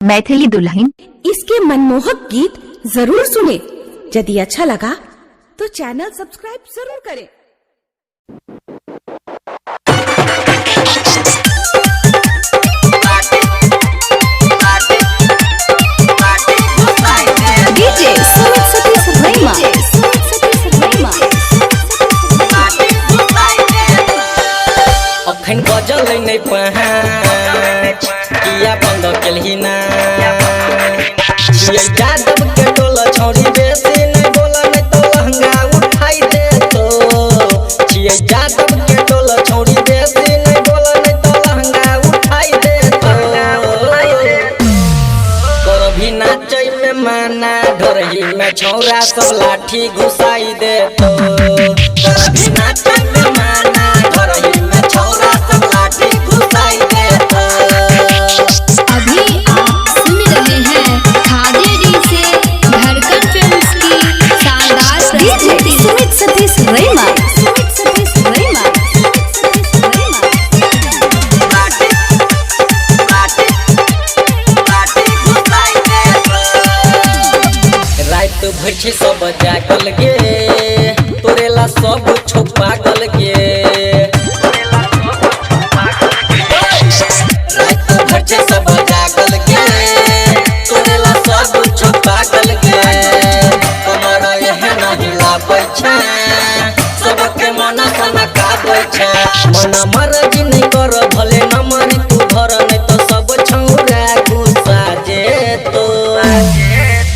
मैथिली दुल्हन। इसके मनमोहक गीत जरूर सुने। यदि अच्छा लगा तो चैनल सब्सक्राइब जरूर करें। डीजे सुमित सतीश रैमा, सुमित सतीश रैमा। अखन बजल नहि पहुँच, किया बंद केलही ना? छियै यादव के टोल, छौड़ी बेसी नहि बोल, नहि तो लहंगा उठाई देतो। छियै यादव के टोल, छौड़ी बेसी नहि बोल, नहि तो लहंगा उठाई देतो। करभी नाचै में माना, ढोरही में छौरा सब लाठी घुसाई देतो। करभी नाचै में माना, ढोरही में छौरा सब लाठी घुसाई देतो। अभी आप सुन रहे हैं खाजेडी से धड़कन फिल्म्स की शानदार डीजे प्रस्तुति। सुमित सतीश रैमा, सुमित सतीश रैमा, सुमित सतीश रैमा। राति भरि छै सब जागल गे, तोरेला सब छौ पागल गे। राति भरि छै सब जागल गे, तोरेला सब छौ पागल गे। कमर एहन हिलाबै छै, सबके मन सनकाबै छै। मन मर्जी नहि कर, भले नमरी तू धर, नहि तो सब छौरा गुस्सा जेतो।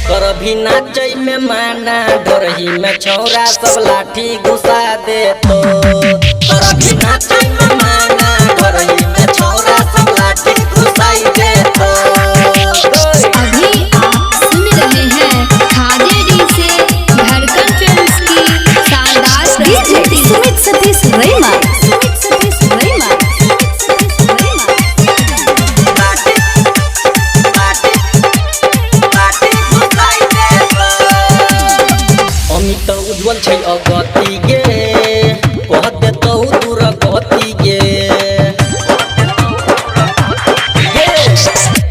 करभी नाचै में माना, ढोरही में छौरा सब लाठी घुसा देतो। करभी नाचै में माना, ढोरही में छौरा सब लाठी घुसाई देतो। अभी आप सुन रहे हैं खाजेडी से धड़कन फिल्म्स की शानदार डीजे प्रस्तुति। सुमित सतीश रैमा, सुमित सतीश रैमा, सुमित सतीश रैमा। अमित उज्जवल छै अगति गे, कह देतौ दूर गति गे। गे,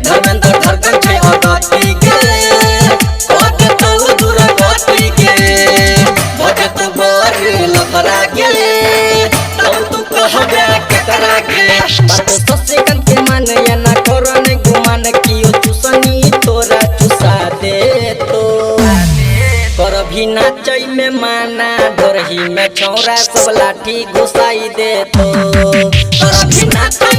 धर्मेंद्र धड़कन छै अगति गे, कह देतौ दूर गति गे। भजत बर लफड़ा गे, तब तू कहबे केकरा गे? बात शशिकांत के मान, एना कर नै गुमान, कियो चुसनी तोरा चुसा देतो। करभी नाचै में माना, ढोरही में छौरा सब लाठी घुसाई देतो। करभी नाचै